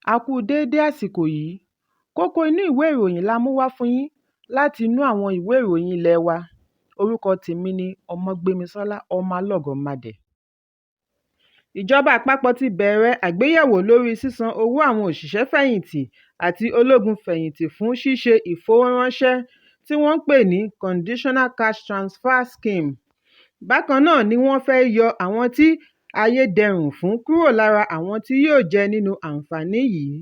A kú déédé àsìkò yìí. Kókó inú ìwé ìròyìn la mú wá fún yín láti inú àwọn ìwé ìròyìn ilé wa. Orúkọ tèmi ni Ọmọgbémisọ́lá Ọmọlọ́gọ̀mádẹ. Ìjọba àpapọ̀ ti bẹ̀rẹ̀ àgbéyẹ̀wò lórí sísan owó àwọn òṣìṣẹ́-fẹ̀yìntì àti ológun-fẹ̀yìntì fún ṣíṣe ìfowóránṣẹ́ tí wọ́n ń pè ní Conditional Cash Transfer Scheme. Bákan náà ni wọ́n fẹ́ yọ àwọn tí ayé dẹrùn fún kúrò lára àwọn tí yóò jẹ nínú àǹfààní yìí.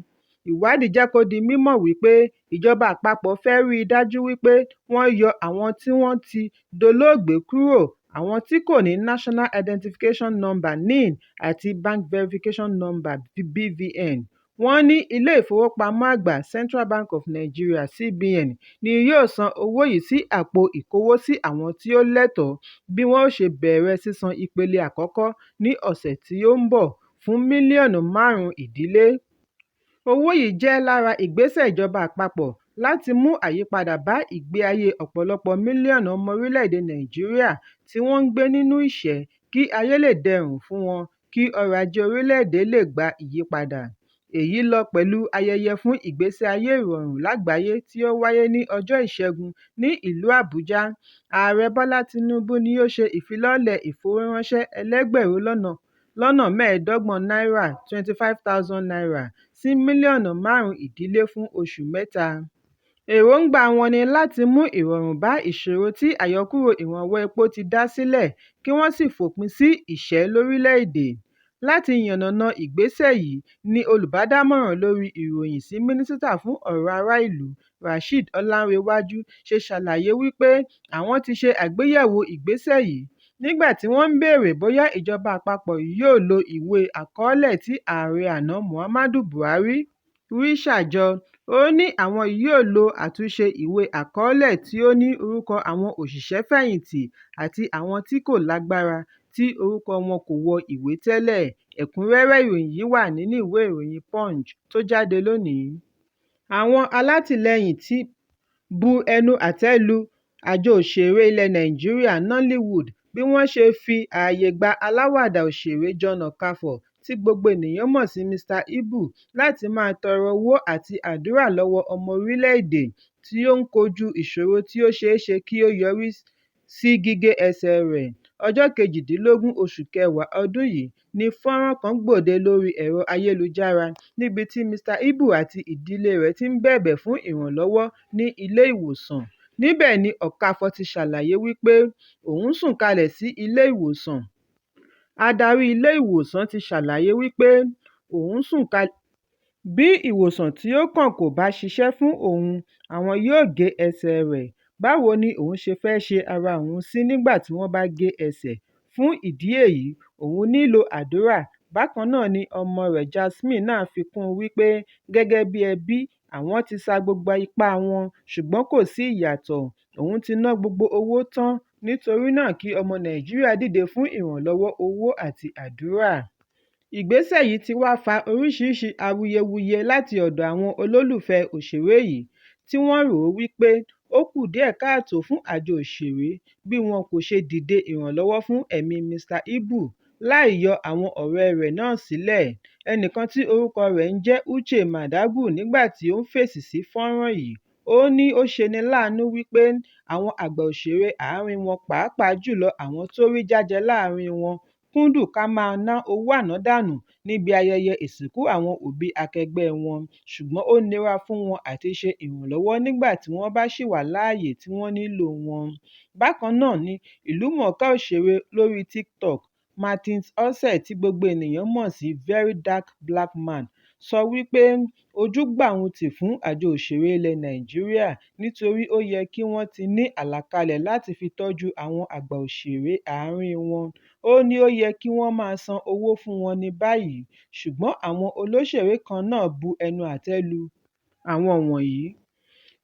Ìwádìí jẹ́ kó di mímọ̀ wípé ìjọba àpapọ̀ fẹ́ ríi dájú wípé wọ́n yọ àwọn tí wọ́n ti dolóògbé kúrò, àwọn tí kò ní National Identification Number (NIN) àti Bank Verification Number (BVN). Wọ́n ní Ilé-ìfowópamọ́ Àgbà Central Bank of Nigeria (CBN) ni yóò san owó yìí sí àpò ìkówósí àwọn tí ó lẹ́tọ̀ọ́ bí wọn ó ṣe bẹ̀rẹ̀ sísan ìpele àkọ́kọ́ ní ọ̀sẹ̀ tí ó ń bọ̀ fún mílíọ̀nù 5 ìdílé. Owó yìí jẹ́ lára ìgbésẹ̀ ìjọba àpapọ̀ láti mú àyípadà bá ìgbé ayé ọ̀pọ̀lọpọ̀ mílíọ̀nù ọmọ orílẹ̀-èdè Nàìjíríà tí wọ́n ń gbé nínú ìṣẹ́ kí ayé lè dẹrùn fún wọn kí ọrọ̀-ajé orílẹ̀-èdè lè gba ìyípadà. Èyí lọ pẹ̀lú ayẹyẹ fún Ìgbésí Ayé Ìrọ̀rùn Lágbàáyé tí ó wáyé ní ọjọ́ Ìṣẹ́gun ní ìlú Àbújá. Ààrẹ Bọ́lá Tinubu ni ó ṣe ìfilọ́lẹ̀ ìfowóránṣẹ́ ẹlẹ́gbẹ̀rún lọ́nà 25 náírà (N25,000) sí mílíọ̀nù 5 ìdílé fún oṣù mẹ́ta. Èròńgbà wọn ni láti mú ìrọ̀rùn bá ìṣòro tí àyọkúrò ìrànwọ́ epo ti dá sílẹ̀ kí wọ́n sì fòpin sí ìṣẹ́ lórílẹ̀-èdè. Láti yànnàná ìgbésẹ̀ yìí ni olùbádámọ̀ràn lórí ìròyìn sí Mínísítà fún ọ̀rọ̀ ará-ìlú, Rasheed Ọláǹrewájú, ṣe ṣàlàyé wípé àwọn ti ṣe àgbéyẹ̀wò ìgbésẹ̀ yìí. Nígbà tí wọ́n ń béèrè bóyá ìjọba àpapọ̀ yóò lo ìwé àkọọ́lẹ̀ tí ààrẹ àná Muhammadu Buhari rí ṣàjọ, ó ní àwọn yóò lo àtúnṣe ìwé àkọọ́lẹ̀ tí ó ní orúkọ àwọn òṣìṣẹ́-fẹ̀yìntì àti àwọn tí kò lágbára tí orúkọ wọn kò wọ ìwé tẹ́lẹ̀. Ẹ̀kúnrẹ́rẹ́ ìròyìn yìí wà nínú ìwé ìròyìn Punch tó jáde lónìí. Àwọn alátìlẹ́yìn ti bu ẹnu àtẹ́ lu àjọ òṣèré ilẹ̀ Nàìjíríà Nollywood bí wọ́n ṣe fi ààyè gba aláwàdà òṣèré John Okafor tí gbogbo ènìyàn mọ̀ sí Mr Ibu láti máa tọrọ owó àti àdúrà lọ́wọ́ ọmọ orílẹ̀-èdè tí ó ń kojú ìṣòro tí ó ṣeé ṣe kí ó yọrí sí gígé ẹsẹ̀ rẹ̀. Ọjọ́ 18 oṣù kẹwàá ọdún yìí ni fọ́nràn kan gbòde lórí ẹ̀rọ ayélujára níbi tí Mr Ibu àti ìdílé rẹ̀ ti ń bẹ̀bẹ̀ fún ìrànlọ́wọ́ ní ilé-ìwòsàn. Níbẹ̀ ni Okafor ti ṣàlàyé wípé òun sùn kalẹ̀ sí ilé-ìwòsàn. Adarí ilé-ìwòsàn ti ṣàlàyé wípé òun sùn kalẹ̀ bí ìwòsàn tí ó kàn kò bá ṣiṣẹ́ fún òun, àwọn yóò gé ẹsẹ̀ẹ rẹ̀. Báwo ni òun ṣe fẹ́ ṣe ara òun sí nígbà tí wọ́n bá gé ẹsẹ̀, fún ìdí èyí òun nílò àdúrà. Bákan náà ni ọmọ rẹ̀ Jasmine náà fi kún un wípé gẹ́gẹ́ bí ẹbí àwọn ti sa gbogbo ipá wọn ṣùgbọ́n kò sí ìyàtọ̀, òun ti ná gbogbo owó tán nítorí náà kí ọmọ Nàìjíríà dìde fún ìrànlọ́wọ́ owó àti àdúrà. Ìgbésẹ̀ yìí ti wá fa oríṣiríṣi awuyewuye láti ọ̀dọ̀ àwọn olólùfẹ́ẹ òṣèré yìí tí wọ́n rò ó wípé ó kù díẹ̀ káàtó fún àjọ òṣèré bí wọn kò ṣe dìde ìrànlọ́wọ́ fún ẹ̀mí Mr Ibu láì yọ àwọn ọ̀rẹ́ẹ rẹ̀ náà sílẹ̀. Ẹnìkan tí orúkọ rẹ̀ ń jẹ́ Uche Maduagwu nígbà tí ó ń fèsì sí fọ́nràn yìí, ó ní ó ṣeni láàánú wípé àwọn àgbà òṣèré àárín wọn pàápàá jùlọ àwọn tó rí jájẹ láàárín wọn kúndùn ká máa ná owó ànádànù níbi ayẹyẹ ìsìnkú àwọn òbí akẹgbẹ́ẹ wọn, ṣùgbọ́n ó nira fún wọn àti ṣe ìrànlọ́wọ́ nígbà tí wọ́n bá ṣì wà láàyè tí wọ́n nílòo wọn. Bákan náà ni ìlúmọ̀ọ́ká òṣèré lóríi TikTok, Martins Otse tí gbogbo ènìyàn mọ̀ sí VeryDarkBlackMan sọ wípé ojú gbà òun tì fún àjọ òṣèré ilẹ̀ Nàìjíríà nítorí ó yẹ kí wọ́n ti ní àlàkalẹ̀ láti fi tọ́jú àwọn àgbà òṣèré àárín wọn. Ó ní ó yẹ kí wọ́n máa san owó fún wọn ní báyìí, ṣùgbọ́n àwọn olóṣèré kan náà bu ẹnu àtẹ́ lu àwọn wọ̀nyí.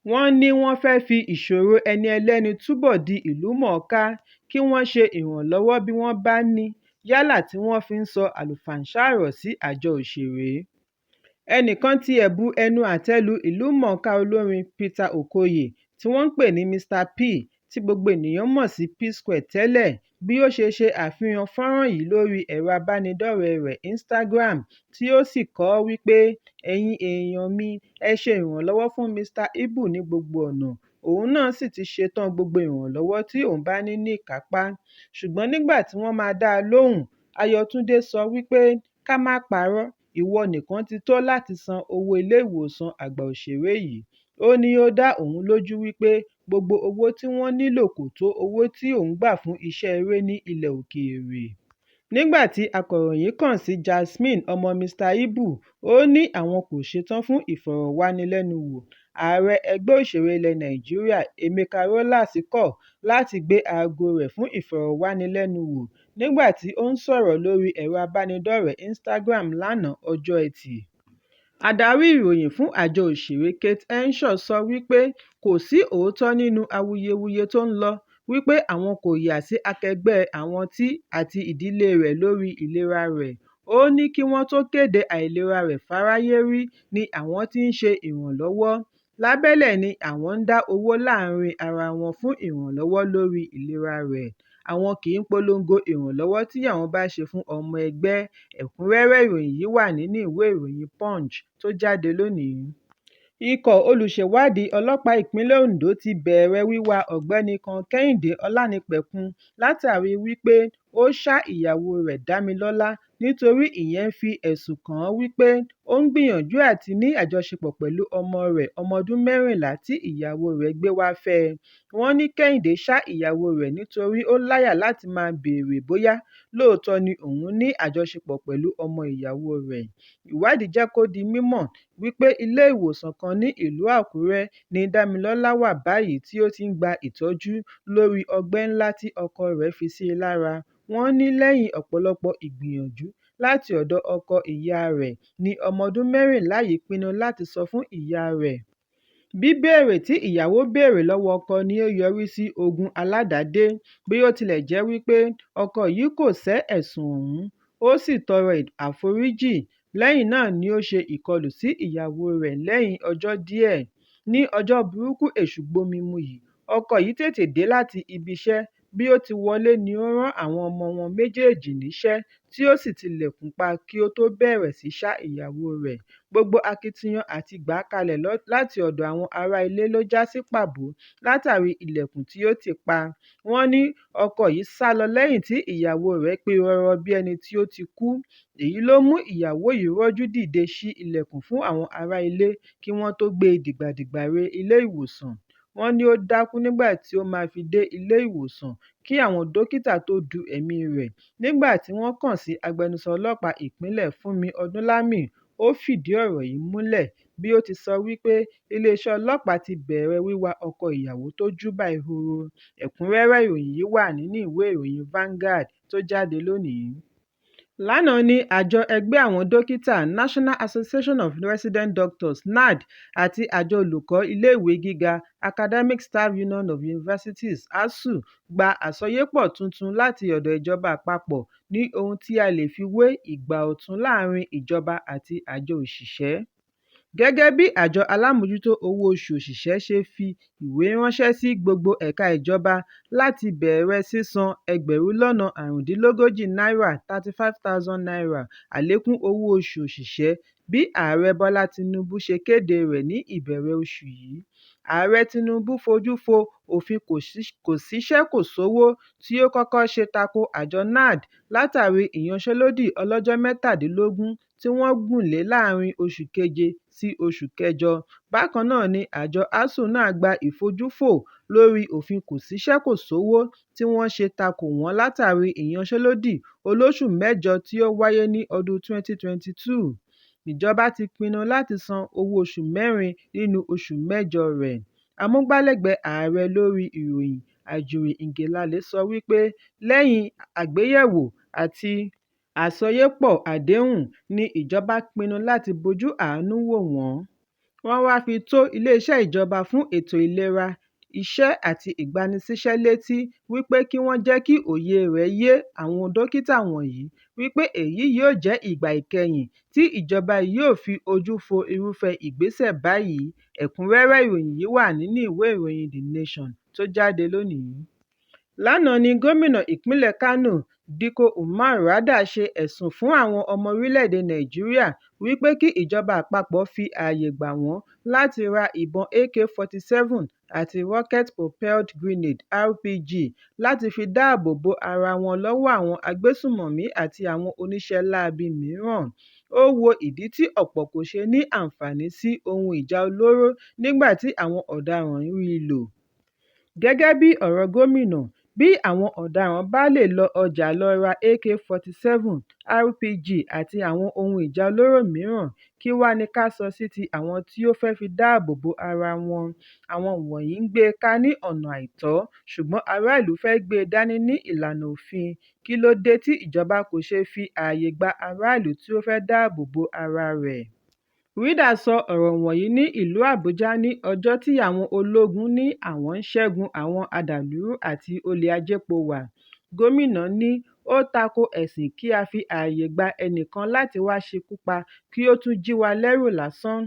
Wọ́n ní wọ́n fẹ́ fi ìṣòro ẹni ẹlẹ́ni túbọ̀ di ìlúmọ̀ọ́ká kí wọ́n ṣe ìrànlọ́wọ́ bí wọ́n bá ní yálà tí wọ́n fi ń sọ àlùfànṣá ọ̀rọ̀ sí àjọ òṣèré. Ẹnìkan tiẹ̀ bu ẹnu àtẹ́ lu ìlúmọ̀ọ́ká olórin Peter Okoye tí wọ́n ń pè ní Mr P tí gbogbo ènìyàn mọ̀ sí P-Square tẹ́lẹ̀ Bí ó ṣe ṣe àfihàn fọ́nràn yìí lórí ẹ̀rọ abánidọ́rẹ̀ẹ́ rẹ̀ Instagram tí ó sì kọ ọ́ wípé "Ẹ̀yin èèyàn mi, ẹ ṣe ìrànlọ́wọ́ fún Mr Ibu ní gbogbo ọ̀nà, òun náà sì ti ṣe tán gbogbo ìrànlọ́wọ́ tí òun bá ní ní ìkápá", ṣùgbọ́n nígbà tí wọ́n máa dá a lóhùn, Ayo Tunde sọ wípé "ká má parọ́, ìwọ nìkan ti tó láti san owó ilé-ìwòsàn àgbà òṣèré yìí", ó ní ó dá òun lójú wípé gbogbo owó tí wọ́n nílò kò tó owó tí òun gbà fún iṣẹ́ eré ní ilẹ̀ òkèèrè. Nígbà tí akọ̀ròyìn kàn sí Jasmine ọmọ Mr Ibu, ó ní àwọn kò ṣetán fún ìfọ̀rọ̀wánilẹ́nuwò. Ààrẹ ẹgbẹ́ òṣèré ilẹ̀ Nàìjíríà Emeka Rollas kọ̀ láti gbé aago rẹ̀ fún ìfọ̀rọ̀wánilẹ́nuwò nígbà tí ó ń sọ̀rọ̀ lórí ẹ̀rọ abánidọ́rẹ̀ẹ́ Instagram lánàá, ọjọ́ Ẹtì. Adarí ìròyìn fún àjọ òṣèré Kate Henshaw sọ wípé kò sí òótọ́ nínú awuyewuye tó ń lọ wípé àwọn kò yà sí akẹgbẹ́ àwọn àti ìdílé rẹ̀ lórí ìlera rẹ̀. Ó ní kí wọ́n tó kéde àìlera rẹ̀ fáráyé rí ni àwọn ti ń ṣe ìrànlọ́wọ́. Lábẹ́lẹ̀ ni àwọn ń dá owó láàárín ara wọn fún ìrànlọ́wọ́ lórí ìlera rẹ̀. Àwọn kì í polongo ìrànlọ́wọ́ tí àwọn bá ṣe fún ọmọ ẹgbẹ́. Ẹ̀kúnrẹ́rẹ́ ìròyìn yìí wà nínú ìwé ìròyìn Punch tó jáde lónìí. Ikọ̀ olùṣèwádìí ọlọ́pàá ìpínlẹ̀ Ondo ti bẹ̀rẹ̀ wíwá ọ̀gbẹ́ni kan Kẹ́hìndé Ọlánípẹ̀kun látàrí wípé ó ṣá ìyàwó rẹ̀ Dámilọ́lá nítorí ìyẹn fi ẹ̀sùn kàn án wípé ó ń gbìyànjú àti ní àjọṣepọ̀ pẹ̀lú ọmọ rẹ̀ ọmọ ọdún 14 tí ìyàwó rẹ̀ gbé wá fẹ́ ẹ. Wọ́n ní Kẹ́hìndé ṣá ìyàwó rẹ̀ nítorí ó láyà láti máa béèrè bóyá lóòótọ́ ni òun ní àjọṣepọ̀ pẹ̀lú ọmọ ìyàwó rẹ̀. Ìwádìí jẹ́ kó di mímọ̀ wípé ilé ìwòsàn kan ní ìlú Àkúrẹ́ ni Dámilọ́lá wà báyìí tí ó ti ń gba ìtọ́jú lórí ọgbẹ́ ńlá tí ọkọ rẹ̀ fi sí i lára. Wọ́n ní lẹ́yìn ọ̀pọ̀lọpọ̀ ìgbìyànjú láti ọ̀dọ̀ ọkọ ìyá rẹ̀ ni ọmọ ọdún 14 yìí pinnu láti sọ fún ìyá rẹ̀. Bíbéèrè tí ìyàwó béèrè lọ́wọ́ ọkọ ni ó yọrí sí ogun aládàá dé, bí ó tilẹ̀ jẹ́ wípé ọkọ yìí kò sẹ́ ẹ̀sùn ọ̀hún, ó sì tọrọ àforíjì. Lẹ́yìn náà ni ó ṣe ìkọlù sí ìyàwó rẹ̀ lẹ́yìn ọjọ́ díẹ̀. Ní ọjọ́ burúkú Èṣù-gbomi-mu yìí, ọkọ yìí tètè dé láti ibi iṣẹ́, bí ó ti wọlé ni ó rán àwọn ọmọ wọn méjèèjì níṣẹ́ tí ó sì tilẹ̀kùn pa kí ó tó bẹ̀rẹ̀ sí ṣá ìyàwó rẹ̀. Gbogbo akitiyan àti gbà á kalẹ̀ láti ọ̀dọ̀ àwọn ará ilé ló já sí pàbó látàrí ilẹ̀kùn tí ó tì pa. Wọ́n ní ọkọ yìí sálọ lẹ́yìn tí ìyàwó rẹ̀ pirọrọ bí ẹni tí ó ti kú. Èyí ló mú ìyàwó yìí rọ́jú dìde ṣí ilẹ̀kùn fún àwọn ará ilé kí wọ́n tó gbé e dìgbàdìgbà re ilé ìwòsàn. Wọ́n ní ó dákú nígbà tí ó máa fi dé ilé ìwòsàn kí àwọn dókítà tó du ẹ̀míi rẹ̀. Nígbà tí wọ́n kàn sí agbẹnusọ ọlọ́pàá ìpínlẹ̀ Fúnmi Ọdúnlámì, ó fìdí ọ̀rọ̀ yìí múlẹ̀ bí ó ti sọ wípé iléeṣẹ́ ọlọ́pàá ti bẹ̀rẹ̀ wíwá ọkọ ìyàwó tó júbà ehoro. Ẹ̀kúnrẹ́rẹ́ ìròyìn yìí wà nínú ìwé ìròyìn Vanguard tó jáde lónìí. Lánàá ni àjọ ẹgbẹ́ àwọn dókítà National Association of Resident Doctors (NARD) àti àjọ olùkọ́ ilé-ìwé gíga Academic Staff Union of Universities (ASUU) gba àsọyépọ̀ tuntun láti ọ̀dọ̀ ìjọba àpapọ̀ ní ohun tí a lè fi wé ìgbà ọ̀tun láàárín ìjọba àti àjọ òṣìṣẹ́. Gẹ́gẹ́ bí àjọ alámòjútó owó oṣù òṣìṣẹ́ ṣe fi ìwé ránṣẹ́ sí gbogbo ẹ̀ka ìjọba láti bẹ̀rẹ̀ sísan ₦35,000 ₦35,000 àlékún owó oṣù òṣìṣẹ́ bí Ààrẹ Bọ́lá Tinubu ṣe kéde rẹ̀ ní ìbẹ̀rẹ̀ oṣù yìí. Ààrẹ Tinubu fojú fo òfin kòsíṣẹ́-kòsówó tí ó kọ́kọ́ ṣe tako àjọ NARD látàrí ìyanṣẹ́lódì ọlọ́jọ́ 17 tí wọ́n gùn lé láàárín oṣù Keje sí oṣù Kẹjọ. Bákan náà ni àjọ ASUU náà gba ìfojúfò lórí òfin kòsíṣẹ́-kòsówó tí wọ́n ṣe tako wọ́n látàrí ìyanṣẹ́lódì olóṣù mẹ́jọ tí ó wáyé ní ọdún 2022. Ìjọba ti pinnu láti san owó oṣù mẹ́rin nínú oṣù mẹ́jọ rẹ̀. Amúgbálẹ́gbẹ̀ẹ́ ààrẹ lórí ìròyìn Ajuri Ngelale sọ wípé lẹ́yìn àgbéyẹ̀wò àti àsọyépọ̀ àdéhùn ní ìjọba pinnu láti bojú àánú wò wọ́n. Wọ́n wá fi tó iléeṣẹ́ ìjọba fún ètò ìlera, iṣẹ́ àti ìgbanisíṣẹ́ létí wípé kí wọ́n jẹ́ kí òye rẹ̀ yé àwọn dókítà wọ̀nyí wípé èyí yóò jẹ́ ìgbà ìkẹyìn tí ìjọba yóò fi ojú fo irúfẹ́ ìgbésẹ̀ báyìí. Ẹ̀kúnrẹ́rẹ́ ìròyìn yìí wà nínú ìwé ìròyìn The Nation tó jáde lónìí. Lánàá ní gómìnà ìpínlẹ̀ Kánò, Dikko Umar Radda ṣe ẹ̀sùn fún àwọn ọmọ orílẹ̀-èdè Nàìjíríà wípé kí ìjọba àpapọ̀ fi ààyè gbà wọ́n láti ra ìbọn AK-47 àti Rocket Propelled Grenade RPG láti fi dáàbò bo ara wọn lọ́wọ́ àwọn agbésùnmọ̀mí àti àwọn oníṣẹ́ láabi mìíràn. Ó wo ìdí tí ọ̀pọ̀ kò ṣe ní àǹfààní sí ohun ìjà olóró nígbà tí àwọn ọ̀daràn ń rí lò. Gẹ́gẹ́ bí ọ̀rọ̀ gómìnà, bí àwọn ọ̀daràn bá lè lọ ọjà lọ ra AK-47, RPG àti àwọn ohun ìjà olóró mìíràn, kí wá ni ká sọ sí ti àwọn tí ó fẹ́ fi dáàbò bo ara wọn? Àwọn wọ̀nyí ń gbé e ká ní ọ̀nà àìtọ́, ṣùgbọ́n ará ìlú fẹ́ gbé e dání ní ìlànà òfin, kí ló dé tí ìjọba kò ṣe fi ààyè gba ará ìlú tí ó fẹ́ dáàbò bo ara rẹ̀? Reyder sọ ọ̀rọ̀ wọ̀nyí ní ìlú Àbújá ní ọjọ́ tí àwọn ológun ní àwọn ń ṣẹ́gun àwọn adàlúrú àti olè ajépo-wà. Gómìnà ní ó tako ẹ̀sìn kí á fi ààyè gba ẹnìkan láti wá ṣekú pa kí ó tún jí wa lẹ́rù lásán.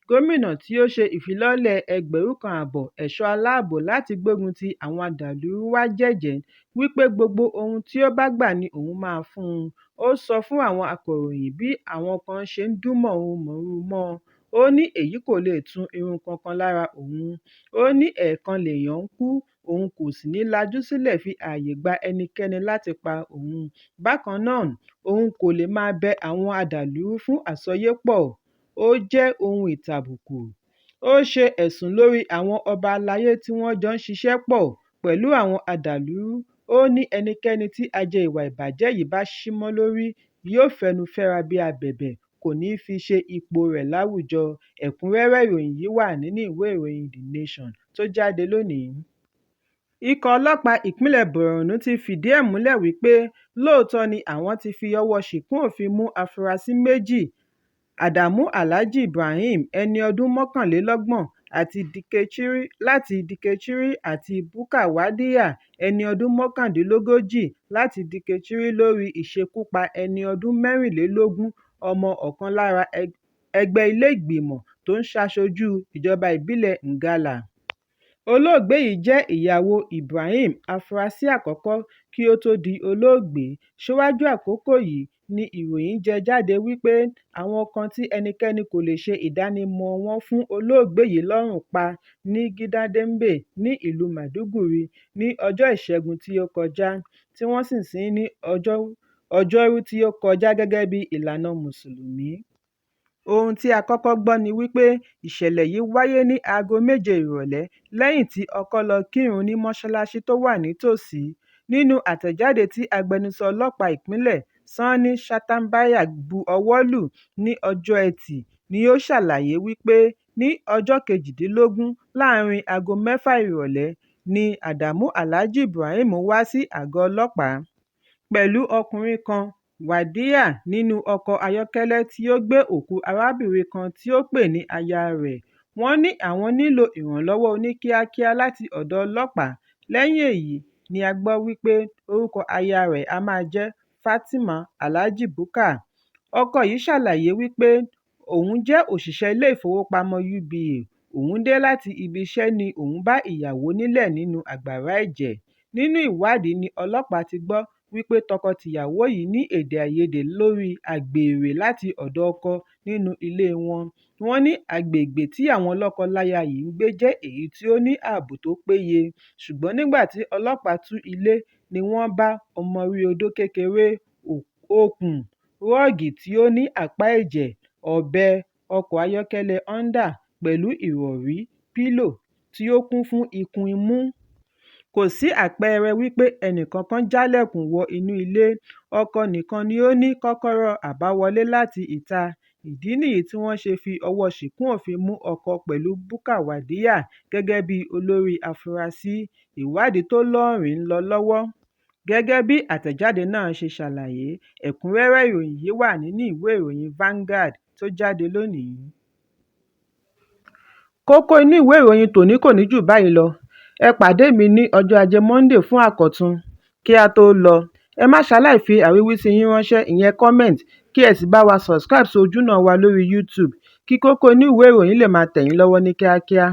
Gómìnà tí ó ṣe ìfilọ́lẹ̀ 1,500 ẹ̀ṣọ́ aláàbò láti gbógun ti àwọn adàlúrú wá jẹ́jẹ̀ẹ́ wípé gbogbo ohun tí ó bá gbà ni òun máa fún un. Ó sọ fún àwọn akọ̀ròyìn bí àwọn kan ṣe ń dún mọ̀húrumọ̀húrú mọ́ ọn, ó ní èyí kò lè tu irun kankan lára òun. Ó ní ẹ̀ẹ̀kan lèèyàn ń kú, òun kò sì ní lajú sílẹ̀ fi ààyè gba ẹnikẹ́ni láti pa òun. Bákan náà, òun kò lè máa bẹ àwọn adàlúrú fún àsọyépọ̀, ó jẹ́ ohun ìtàbùkù. Ó ṣe ẹ̀sùn lórí àwọn ọba aláyé tí wọ́n jọ ń ṣiṣẹ́ pọ̀ pẹ̀lú àwọn adàlúrú, ó ní ẹnikẹ́ni tí ajé ìwà ìbàjẹ́ yìí bá ṣí mọ́ lórí yóò fẹnu fẹ́ra bí abẹ̀bẹ̀, kò ní í fi ṣe ipòo rẹ̀ láwùjọ. Ẹ̀kúnrẹ́rẹ́ ìròyìn yìí wà nínú ìwé ìròyìn The Nation tó jáde lónìí. Ikọ̀ ọlọ́pàá ìpínlẹ̀ Borno ti fìdí ẹ̀ múlẹ̀ wípé lóòótọ́ ni àwọn ti fi ọwọ́ ṣìkún òfin mú afurasí méjì, Adamu Alhaji Ibrahim, ẹni ọdún 31 láti Dikechiri àti Bukar Wadiya, ẹni ọdún 39 láti Dikechiri lórí ìṣekúpa ẹni ọdún 24, ọmọ ọ̀kan lára ẹgbẹ́ ilé ìgbìmọ̀ tó ń ṣaṣojú ìjọba ìbílẹ̀ Ngala. Olóògbé yìí jẹ́ ìyàwó Ibrahim, afurasí àkọ́kọ́, kí ó tó di olóògbé. Síwájú àkókò yìí ni ìròyìn jẹ jáde wípé àwọn kan tí ẹnikẹ́ni kò lè ṣe ìdánimọ̀ọ wọn fún olóògbé yìí lọ́rùn pa ní Gidan Dembe ní ìlú Maiduguri ní ọjọ́ Ìṣẹ́gun tí ó kọjá, tí wọ́n sì sin ín ní Ọjọ́rú tí ó kọjá gẹ́gẹ́ bí ìlànà Mùsùlùmí. Ohun tí a kọ́kọ́ gbọ́ ni wípé ìṣẹ̀lẹ̀ yìí wáyé ní aago méje ìrọ̀lẹ́ lẹ́yìn tí ọkọ lọ kírun ní mọ́ṣáláṣí tó wà nítòsí. Nínú àtẹ̀jáde tí agbẹnusọ ọlọ́pàá ìpínlẹ̀, Sani Shatambaya bu ọwọ́ lù ní ọjọ́ Ẹtì ni ó ṣàlàyé wípé ní ọjọ́ 18 láàárín aago mẹ́fà ìrọ̀lẹ́ ni Adamu Alhaji Ibrahim wá sí àgọ́ ọlọ́pàá pẹ̀lú ọkùnrin kan, Wadiya nínú ọkọ̀ ayọ́kẹ́lẹ́ tí ó gbé òkú arábìnrin kan tí ó pè ní aya rẹ̀. Wọ́n ní àwọn nílò ìrànlọ́wọ́ oníkíákíá láti ọ̀dọ̀ ọlọ́pàá. Lẹ́yìn èyí ni a gbọ́ wípé orúkọ aya rẹ̀ a máa jẹ́ Fatima Alhaji Bukar. Ọkọ yìí ṣàlàyé wípé òun jẹ́ òṣìṣẹ́ ilé-ìfowópamọ́ UBA, òun dé láti ibi iṣẹ́ ni òun bá ìyàwó nílẹ̀ nínú àgbàrá ẹ̀jẹ̀. Nínú ìwádìí ni ọlọ́pàá ti gbọ́ wípé tọkọ-tìyàwó yìí ní èdè-àìyedè lórí àgbèrè láti ọ̀dọ̀ ọkọ nínú ilée wọn. Wọ́n ní agbègbè tí àwọn lọ́kọ-láya yìí ń gbé jẹ́ èyí tí ó ní ààbò tó péye, ṣùgbọ́n nígbà tí ọlọ́pàá tú ilé ni wọ́n bá ọmọ orí odó kékeré, okùn, rọ́ọ̀gì tí ó ní àpá ẹ̀jẹ̀, ọ̀bẹ, ọkọ̀ ayọ́kẹ́lẹ́ Honda pẹ̀lú ìrọ̀rí pílò tí ó kún fún ikun imú. Kò sí àpẹẹrẹ wípé ẹnìkankan jálẹ̀kùn wọ inú ilé, ọkọ nìkan ni ó ní kọ́kọ́rọ́ àbáwọlé láti ìta. Ìdí nìyí tí wọ́n ṣe fi ọwọ́ọ ṣìkún òfin mú ọkọ pẹ̀lú Bukar Wadiya gẹ́gẹ́ bí olórí afurasí. Ìwádìí tó lóòrìn ń lọ lọ́wọ́ gẹ́gẹ́ bí àtẹ̀jáde náà ṣe ṣàlàyé. Ẹ̀kúnrẹ́rẹ́ ìròyìn yìí wà nínú ìwé ìròyìn Vanguard tó jáde lónìí. Kókó inú ìwé ìròyìn tòní kò ní jù báyìí lọ. Ẹ pàdé mi ní ọjọ́ Ajé Monday fún àkọ́tún. Kí á tó lọ, ẹ má ṣaláì fi àríwísí yín ránṣẹ́ ìyẹn comment kí ẹ sì bá wa subscribe sí ojúnà wa lórí YouTube kí kókó inú ìwé ìròyìn lè máa tẹ̀ yín lọ́wọ́ ní kíákíá.